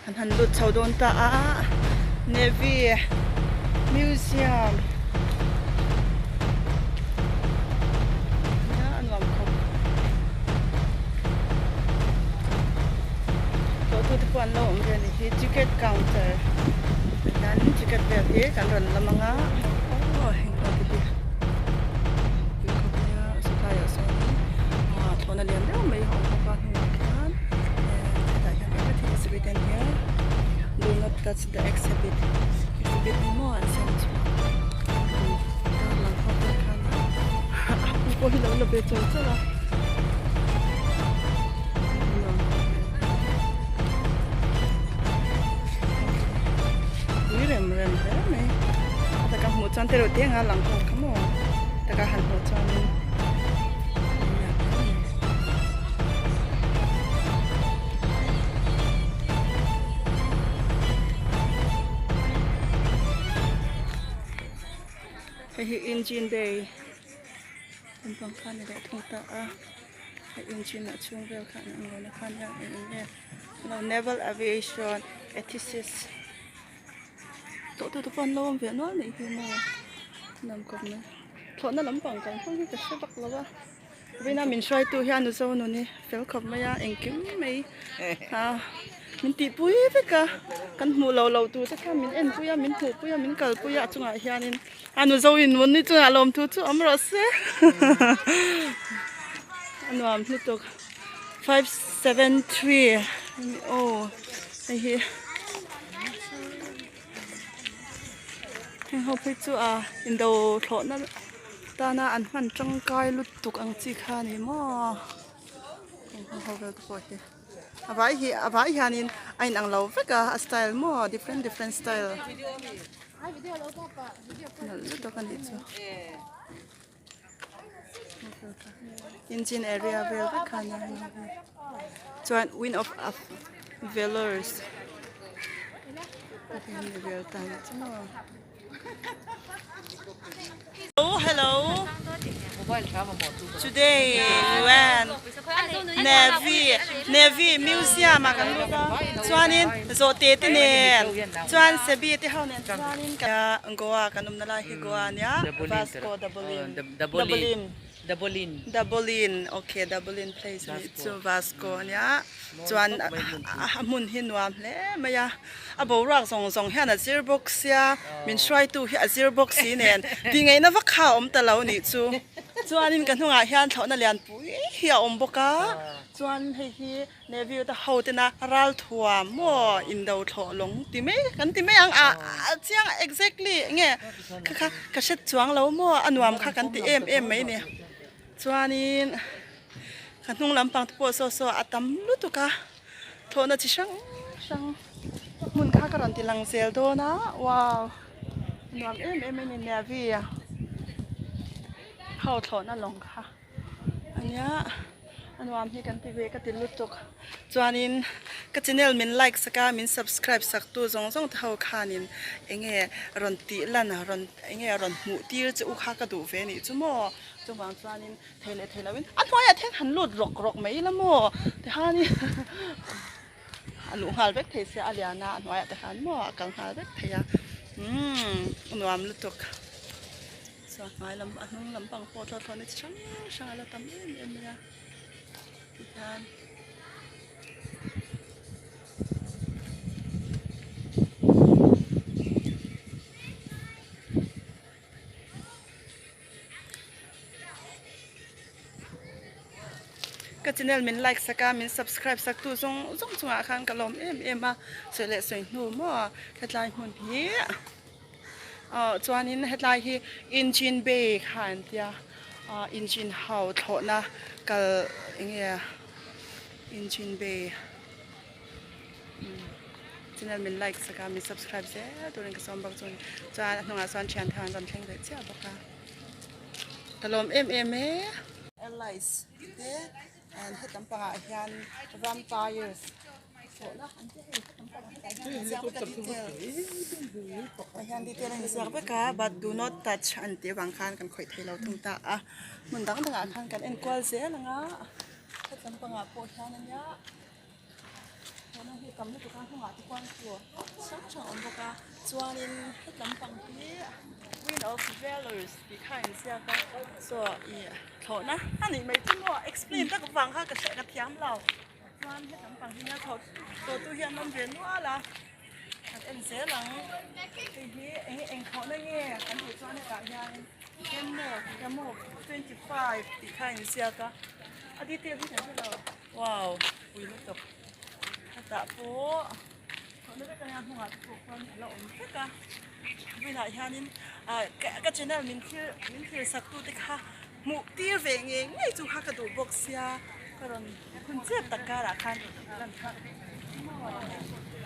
Kan han lut chho dawn ta a, Navy Museum nia a nuam khawp. Tlawhtute pawh an lo awm ve a ni hi, ticket counter hian ticket vel hi kan rawn lam ang a, aw heng ho te hi pui khawp mai a sawtlaiah sawn ah thlawhna lian deuh mai a awm bawk a hnungah khian hetah hian everything is written here do not touch the exhibit exhibit ni maw an siam chu darthlalang ho te khan a pu pawh hi lo la ve chawr chawr a. Pui rem rem hle mai a taka hmuh chuan tereuh te anga lang ho kha maw taka han hmuh chuanin hei hi engine bay lampang kha a ni leh thung ta a a engine a chhung vel kha an ang lo na khan hian eng eng nge lo naval aviation ethicist tawh te pawh an lo awm ve nual mai hi maw nuam kawp mai thlawhna lampang kan hmang hi ka hre vak lo a vawiina min hruaitu hian nu zo nuni fel khawp mai a engkim mai ah min tihpui vek a kan hmuh loh loh tur te kha min enpui a min hmuhpui a min kalpui a a chungah hianin a nu zo in ni chungah lawmthu chu awm rawh se a nuam lutuk 573 aw hei hi heng ho phei chu a indo thlawhna tana an hman tangkai lutuk ang chi kha a ni maw heng ho vel te pawh hi a vai hi a vai hianin a inang lo vek a a style maw different different style nalh lutuk a nih chu. Engine area vel vek kha ania hei hi chuan wind of a valors ni vel ta nih chu maw hello hello today we went navy navy museum ah kan lut a chuanin zawhte te nen chuan sebi te ho nen chuanin goa kan awmna lai hi goa ania vasco dabolim dabolim Dabolin Dabolin ok Dabolin place anih chu Vasco ania chuan a hmun hi nuam hle mai a a boruak zawng zawng hian a zir bawk sia min hruaitu hi a zir bawk si nen tih ngaihna vak kha a awm ta lo anih chu chuanin ka hnungah hian thlawhna lian pui hi a awm bawk a chuan hei hi Navy te ho tena ral thuam maw indo thlawh lawng ti mai kan ti mai ang a a chiang exactly enge kha kha ka hre chuang lo maw a nuam kha kan ti em em mai ni chuanin ka hnung lampang te pawh saw saw a tam lutuk a thlawhna chi hrang hrang hmun kha ka rawn ti lang zel dawn a wow nuam em em mai ni Navy ho thlawhna lawng kha. Ania a nuam hi kan ti ve ka ti lutuk chuanin ka channel min like sak a min subscribe sak tu zawng zawng te ho khanin enge rawn tih lan rawn enge rawn hmuh tir che u kha ka duh ve nih chu maw chuvang chuanin thei leh thei loin a hnuaiah then han lut rawk rawk mai ila maw tihanin a luh nghal vek thei sia a lian a a hnuaiah te khan maw a kal nghal vek thei a umm a nuam lutuk. Chuan hmai lam a hnung lampang pawh thlawh thlawh na chi hrang hrang a la tam em em mai a tihian ka channel min like sak a min subscribe sak tu zawng zawng chungah khan ka lawm em em a sawi leh sawi hnu maw hetlai hmun hi. Aw chuanin hetlai hi engine bay kha an tia ah engine ho thlawhna kal eng nge engine bay channel min like sak a min subscribe zel turin ka sawm bawk chuan chuan a hnungah chuan thian thar an rawn thleng ve chiah bawk a ka lawm em em e. Allies te and hetam pangah hian vampires Tah hian detail a inziak vek a but do not touch an tih avang khan kan khawih thei lo thung ta a hmun dang dangah khan kan enkual zel ang a hetlem pangah pawh hian ania. Thlawhna hi tam lutuk a hnungah te khuan chu hrang hrang a awm bawk a chuanin hetlam pang hi Queen of Valors tih kha a inziak a saw ih thlawhna a nih mai chu maw explain tak vang kha ka hre ka thiam lo chuan hetlam pang hi nia thlawh thlawh tu hi an awm ve nual a kan en zel ang hei hi eng eng thlawhna nge kan tih chuan hetah hian Kamov Kamov 25 tih kha a inziak a a detail hi kan hre lo. Wow pui lutuk hetah pawh thlawhna vek ania hnungah te pawh khuan a la awm vek a bulah hianin ah ka channel min thlir min thlir sak tu te kha hmuh tir ve ngei ngei chu kha ka duh bawk sia ka rawn hun chiat tak karah khan lan kha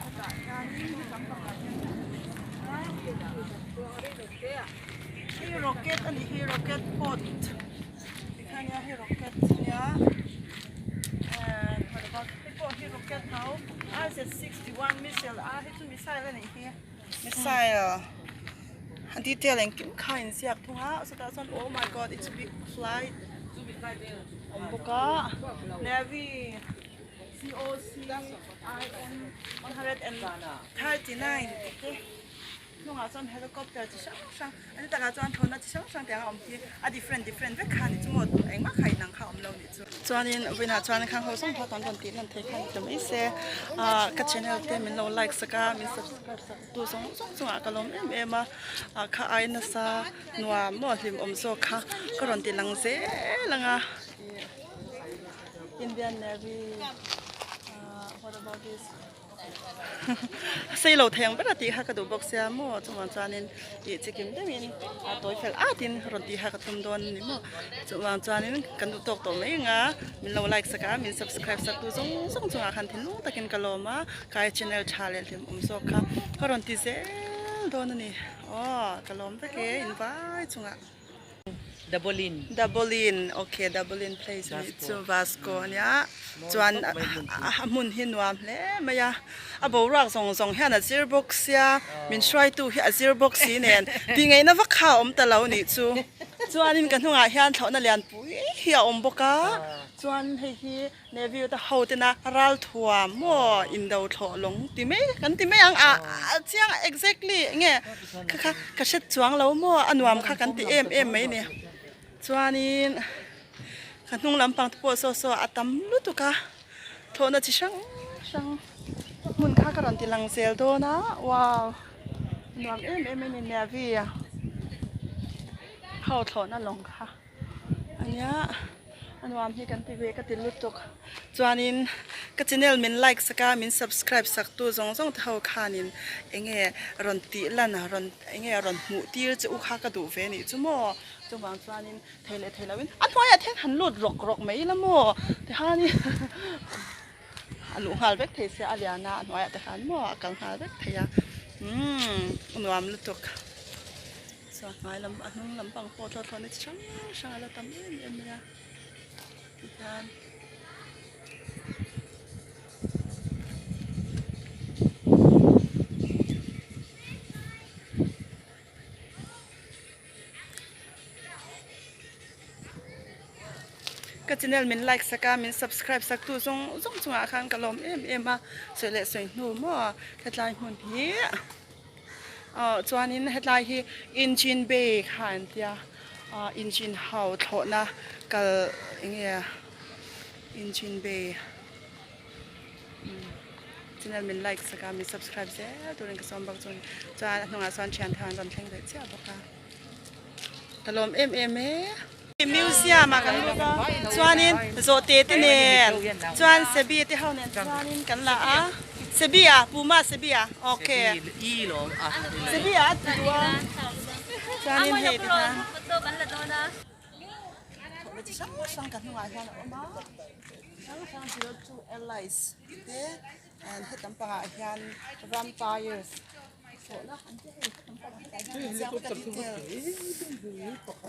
hetah hianin lam pangah hian hei rocket a nih hi rocket pot. Tikhan nia hei rocket nia and what about hei pawh hi rocket tho RZ61 missile a hei chu missile a nih hi missile a detail engkim kha a inziak thung a chutah chuan oh my god it's a big flight awm bawk a navy COCIM 139 tih te. Hnungah chuan helicopter chi hrang hrang an takah chuan thlawhna chi hrang hrang te ang a awm hi a different different vek kha a ni chu maw engmah kha inang kha a awm lo nih chu. Chuanin vawiinah chuan khang ho zawng pawh kan rawn tih lan thei kha ni ta mai se ah ka channel te min lo like sak a min subscribe sak tu zawng zawng chungah ka lawm em em a ah kha ai nasa nuam maw hlim awm zawk kha ka rawn ti lang zel ang a Indian Navy ah what about this. Sei lo thei ang ber a tih kha ka duh bawk sia maw chuvang chuanin ih chikim deuhin a tawi fel atin rawn tih kha ka tum dawn a ni maw chuvang chuanin kan duh tawk tawh mai ang a min lo like sak a min subscribe sak tu zawng zawng chungah khan thinlung takin ka lawm a kai channel tha leh hlim awm zawk kha ka rawn ti zel dawn a ni aw ka lawm vek e in vai chungah. Dabolin. Dabolin ok Dabolin place anih chu Vasco ania chuan a hmun hi nuam hle mai a a boruak zawng zawng hian a zir bawk sia min hruaitu hi a zir bawk si nen tih ngaihna vak kha a awm ta lo anih chu chuanin ka hnungah hian thlawhna lian pui hi a awm bawk a chuan hei hi Navy te ho tena ral thuam maw indo thlawh lawng ti mai kan ti mai ang a a chiang exactly enge kha kha ka hre chuang lo maw a nuam kha kan ti em em mai ni chuanin ka hnung lampang te pawh saw saw a tam lutuk a thlawhna chi hrang hrang hmun kha ka rawn ti lang zel dawn a wow nuam em em a ni Navy ho thlawhna lawng kha. Ania a nuam hi kan ti ve ka ti lutuk chuanin ka channel min like sak a min subscribe sak tu zawng zawng te ho khanin enge rawn tih lan a rawn enge rawn hmuh tir che u kha ka duh ve nih chu maw chuvang chuanin thei leh thei loin a hnuaiah hian han lut rawk rawk mai ila maw tihanin a luh nghal vek thei sia a lian a a hnuaiah te khan maw a kal nghal vek thei a umm a nuam lutuk. Chuan hmai lam a hnung lampang pawh thlawh thlawhna chi hrang hrang a la tam em em mai a tihian ka channel min like sak a min subscribe sak tu zawng zawng chungah khan ka lawm em em a sawi leh sawi hnu maw hetlai hmun hi. Aw chuanin hetlai hi engine bay kha an tia ah engine ho thlawhna kal eng nge engine bay channel min like sak a min subscribe zel turin ka sawm bawk chuan chuan a hnungah chuan thian thar an rawn thleng leh chiah bawk a ka lawm em em e. Museum ah kan lut a chuanin zawhte te nen chuan sebi te ho nen chuanin kan la a sebi ah puma sebi ah ok sebi ah a ti duh a chuanin hei ti hian thawhna chi hrang hrang ka hnungah hian a awm a hrang hrang 02 allies tih te and hetam pangah hian vampires. Tah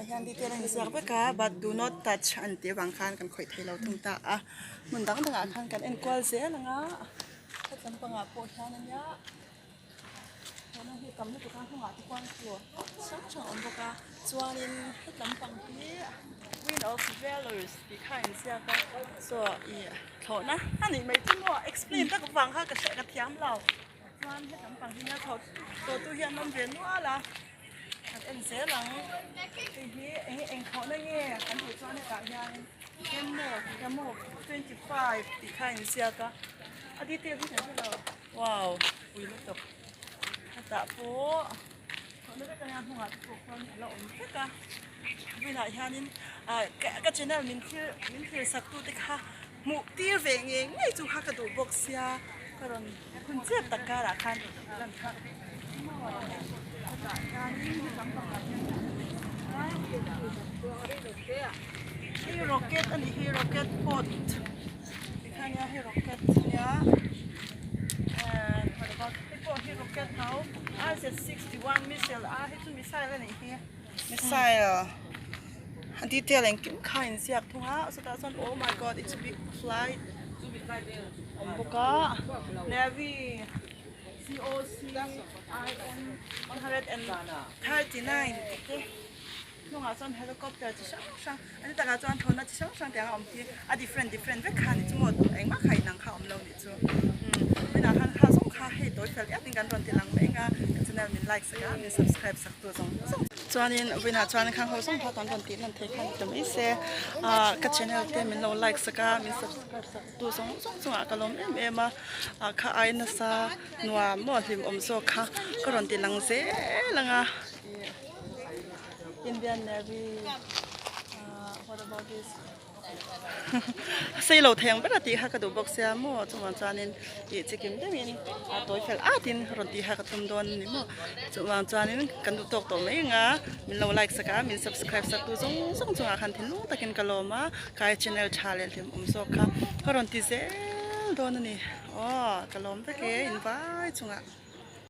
hian detail a inziak vek a but do not touch an tih avang khan kan khawih thei lo thung ta a hmun dang dangah khan kan enkual zel ang a hetlam pangah pawh hian a nia Thlawhna hi tam lutuk a hnungah te khuan chu hrang hrang a awm bawk a chuanin hetlam pang hi Queen of Valors tih kha a inziak a saw ih thlawhna a nih mai chu maw explain tak vang kha ka hre ka thiam lo chuan hetlam pang hi nia thlawh thlawhtu hi an awm ve nual a kan en zel ang hei hi eng eng thlawhna nge kan tih chuan hetah hian Kemo Kemo 25 tih kha a inziak a a detail hi kan hre lo wow pui lutuk hetah pawh thlawhna vek ania hnungah te pawh khuan a la awm vek a vawiinah hianin ah ka channel min thlir min thlir sak tu te kha hmuh tir ve ngei ngei chu kha ka duh bawk sia ka rawn hun chiat tak karah khan lan kha hetah hianin lam pangah hian hei rocket a nih hi rocket pot tikhan nia hei rocket nia and what about hei pawh hi rocket tho RZ61 missile a hei chu missile a nih hi missile a detail engkim kha a inziak thung a chutah chuan oh my god it's a big flight awm bawk a navy COCIM 139 tih te hnungah chuan helicopter chi hrang hrang ani takah chuan thlawhna chi hrang hrang tiang a awm hi a different different vek kha a ni chu maw engmah kha inang kha a awm lo nih chu umm tunah khan kha zawng kha hei tawi fel iat in kan rawn ti lang mai ang a ka channel min like sak a min subscribe sak tu zawng zawng chuanin vawiinah chuan khang ho zawng kha kan rawn tih lan thei kha ni ta mai se ah ka channel te min lo like sak a min subscribe sak tu zawng zawng chungah ka lawm em em a ah kha ai nasa nuam maw hlim awm zawk kha ka rawn ti lang zel ang a. Indian Navy ah what about this sei lo thei ang ber a tih kha ka duh bawk sia maw chuvang chuanin ih chikim deuhin a tawi fel at in rawn tih kha ka tum dawn a ni maw chuvang chuanin kan duh tawk tawh mai ang a min lo like sak a min subscribe sak tu zawng zawng chungah khan thinlung takin ka lawm a kai channel tha leh hlim awm zawk kha ka rawn ti zel dawn a ni aw ka lawm vek e in vai chungah.